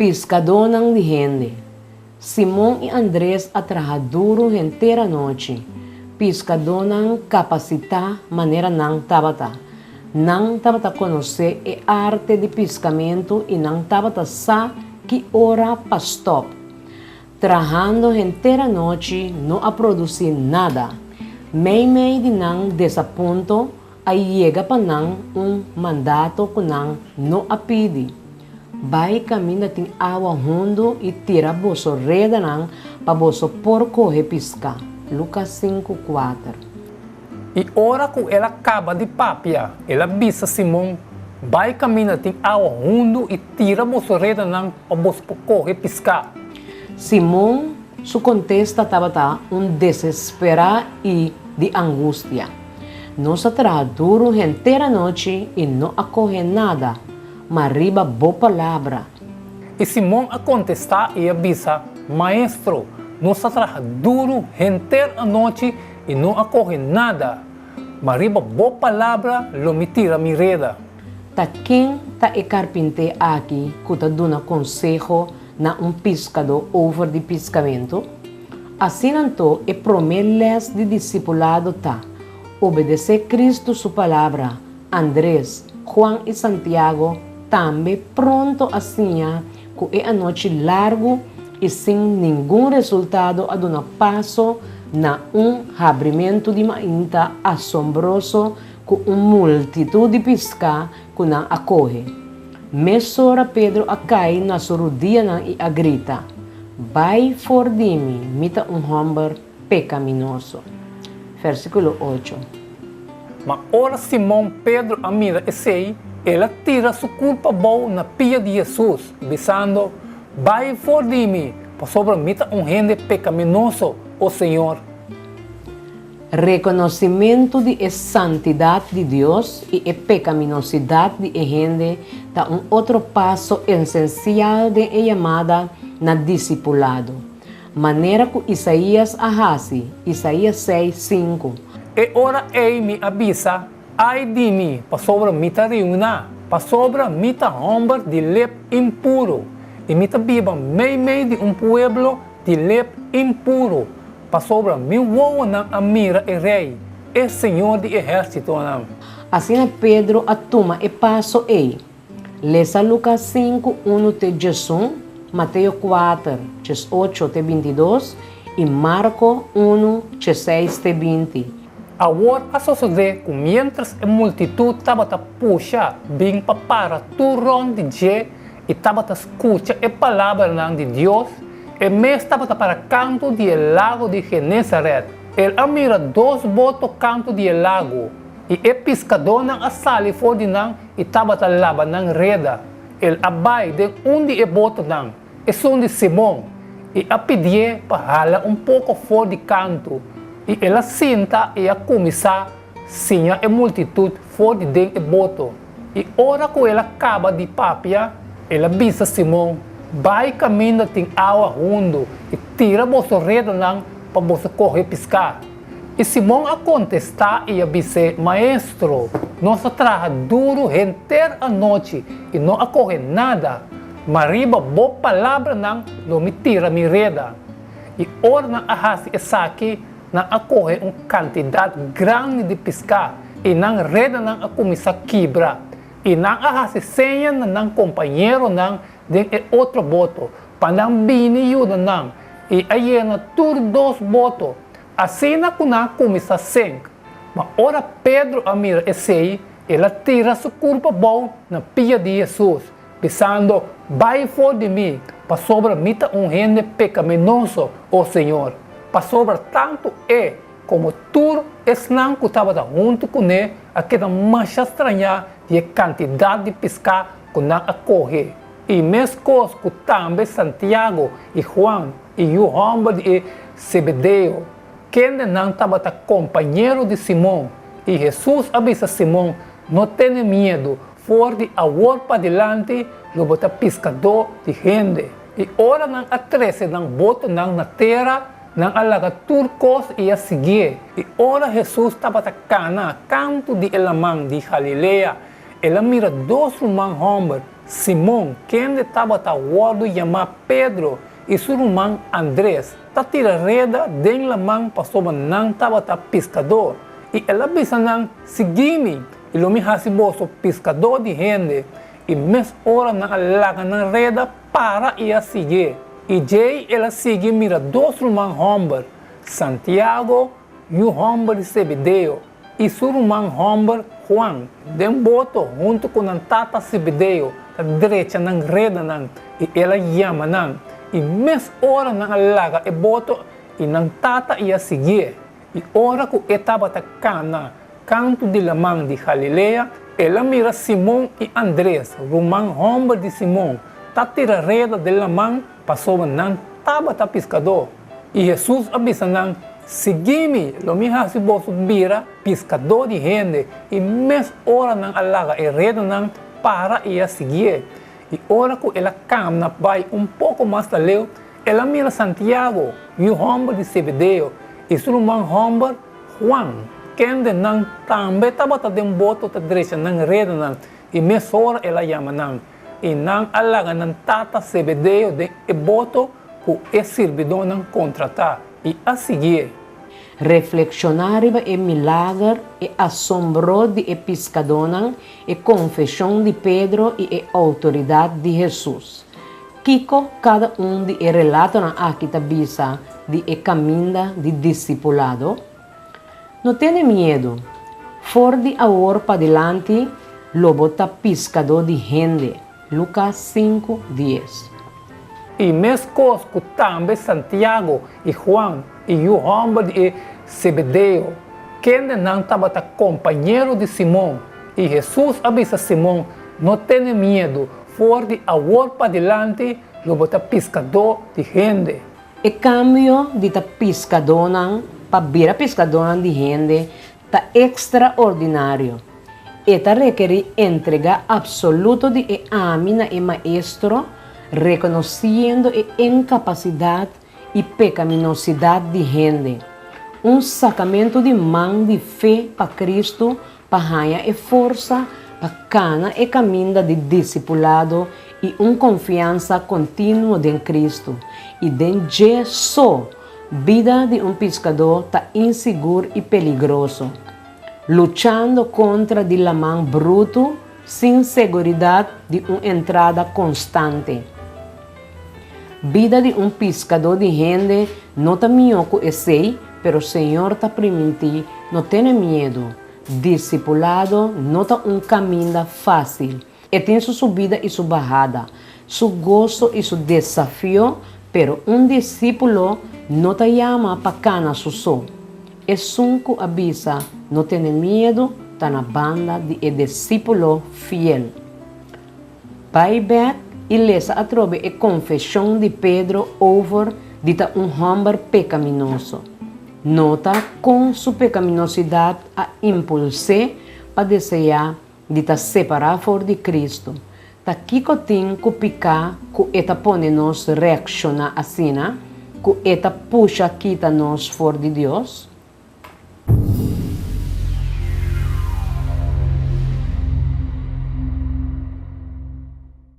Piskadónan di hende. Simon i Andres a traha duru henter anochi. Piskadónan kapasitá manera nan tabata. Nan tabata konosé e arte di piskamentu i nan tabata sa ki ora pa stòp. Trahando henter anochi no a produsí nada. Meimei di nan desapunto a yega pa nan un mandato ku nan no a pidi, Bai kaminda tin awa hundu i tira boso redanan pa boso por kohe piská. Lukas sinku, kuater. I ora ku el a kaba di papia, el a bisa Simon, Bai kaminda tin awa hundu i tira boso redanan pa boso por kohe piská. Simon su kontesta tabata un desesperá i di angustia. Nos a traha duru henter anochi i no a kohe nada, ma riba bo palabra. I Simon a kontestá i a bisa, Maestro, nos a traha duru henter anochi i no a kohe nada, ma riba bo palabra lo mi tira mi reda. Ta ken ta e karpinté aki ku ta duna konseho na un piskadó over di piskamentu? Asina anto e promé lès di disipulado ta, obedesé Kristu su palabra. Andres, Juan i Santiago tambe pronto a siña ku e anochi largu i sin ningun resultado a duna paso na un habrimentu di mainta asombroso ku un multitut di piská ku nan a kohe. Mesora Pedro a kai na su rudianan i a grita, Bai for di mi, mi ta un hòmber pekaminoso. Versíkulo ocho. Ma ora Simon Pedro a mira esei, el a tira su kurpa abou na pia di Hesus, bisando, Bai for di mi, pasobra mi ta un hende pekaminoso, o Señor. Rekonosimentu di e santidat di Dios i e pekaminosidat di e hende ta un otro paso esensial den e yamada na disipulado, manera ku Isaías a hasi, Isaías seis, sinku. E ora ei mi a bisa, Ai di mi, pasobra mi ta riuná, pasobra mi ta hòmber di lep impuru, i mi ta biba meimei di un pueblo di lep impuru. Pasobra mi wowonan a mira e Rei, e Señor di ehérsitonan. Asina Pedro a tuma e paso ei. Lesa Lukas sinku, unu te djesun, Mateo kuater, djesocho te bintidos, i Marko unu, djeseis te binti. Awor a sosodé ku miéntras e multitut tabata pusha bin pa para tur rònt di dje i tabata skucha e palabranan di Dios, E mes tabata para kantu di e lago di Genesaret. El a mira dos boto kantu di e lago, i e piskadónan a sali for di nan i tabata laba nan reda. El a bai den un di e botonan, esun di Simon, i a pidié pa hala un poko for di kantu. I el a sinta i a kuminsá siña e multitut for di den e boto. I ora ku el a kaba di papia, el a bisa Simon, Bai kaminda tin awa hundu i tira boso redanan pa boso kohe piská. I Simon a kontestá i a bis'é, Maestro, nos a traha duru henter anochi i no a kohe nada, ma riba bo palabranan lo mi tira mi reda. I ora nan a hasi esaki, Nan a kohe un kantidat grandi di piská i nan redanan a kuminsá kibra. I nan a hasi seña na nan kompañeronan den e otro boto pa nan bini yuda nan, i a yena tur dos boto, asina ku nan a kuminsá senk. Ma ora Pedro a mira esei, el a tira su kurpa abou na pia di Hesus, bisando, Bai for di mi, pasobra mi ta un hende pekaminoso, o Señor. Pasobra tantu e komo tur esnan ku tabata huntu kuné a keda masha strañá di e kantidat di piská ku nan a kohe, i meskos ku tambe Santiago i Juan i yu hòmber di e Zebedeo, kendenan tabata kompañero di Simon. I Hesus a bisa Simon, No tene miedu, For di awor padilanti lo bo ta piskadó di hende. I ora nan a trese nan botonan na tera, nan a laga tur kos i a siguié. I ora Hesus tabata kana kantu di e laman di Galilea, el a mira dos ruman hòmber, Simon, kende tabata wòrdu yamá Pedro, i su ruman Andres, ta tira reda den laman pasobra nan tabata piskadó. I el a bisa nan, Sigui mi, i lo mi hasi boso piskadó di hende. I mes ora nan a laga nan reda para i a siguié. I djei el a sigui mira dos ruman hòmber, Santiago, yu hòmber di Zebedeo, i su ruman hòmber Juan, den boto huntu ku nan tata Zebedeo ta drecha nan redanan, i el a yama nan. I mes ora nan a laga e boto i nan tata i a siguié. I ora ku e tabata kana kantu di laman di Galilea, el a mira Simon i Andres, ruman hòmber di Simon, ta tira reda den laman, pasobra nan tabata piskadó. I Hesus a bisa nan, Sigui mi, lo mi hasi boso bira piskadó di hende. I mes ora nan a laga e redanan para i a siguié. I ora ku el a kamna bai un poko mas aleu, el a mira Santiago, yu hòmber di Zebedeo, i su ruman hòmber Juan, kende nan tambe tabata den boto ta drecha nan redanan, i mesora el a yama nan. I nan a laga nan tata Zebedeo den e boto ku e sirbidónan kontratá, i a siguié. Reflekshoná riba e milager, e asombro di e piskadónan, e konfeshon di Pedro i e outoridat di Hesus. Kiko kada un di e relatonan aki ta bisa di e kaminda di disipulado? No tene miedu. For di awor padilanti lo bo ta piskadó di hende. Lukas sinku, dies. I meskos ku tambe Santiago i Juan i yu hòmber di e Zebedeo, kendenan tabata kompañero di Simon. I Hesus a bisa Simon, No tene miedu, for di awor padilanti lo bo ta piskadó di hende. E kambio di ta piskadónan pa bira piskadónan di hende ta ekstraordinario. E ta rekerí entregá apsoluto di e ami na e Maestro, rekonosiendo e inkapasidat i pekaminosidat di hende. Un sakamentu di man di fe pa Kristu pa haña e forsa pa kana e kaminda di disipulado i un konfiansa kontinuo den Kristu i den dje so. Bida di un piskadó ta insigur i peligroso. Luchando kontra di laman brutu sin seguridat di un entrada konstante. Bida di un piskadó di hende no ta mihó ku esei, pero Señor ta primintí, No tene miedu. Disipulado no ta un kaminda fásil. E tin su subida i su bahada, su goso i su desafio, pero un disípulo no ta yama pa kana su so. Esun ku a bisa no tene miedu ta na banda di e disípulo fiel. Bai bek i lesa atrobe e konfeshon di Pedro over di ta un hòmber pekaminoso. Nota kon su pekaminosidat a impuls'é pa deseá di ta separá for di Kristu. Ta kiko tin ku piká ku e ta pone nos reakshoná asina, ku e ta pusha kita nos for di Dios?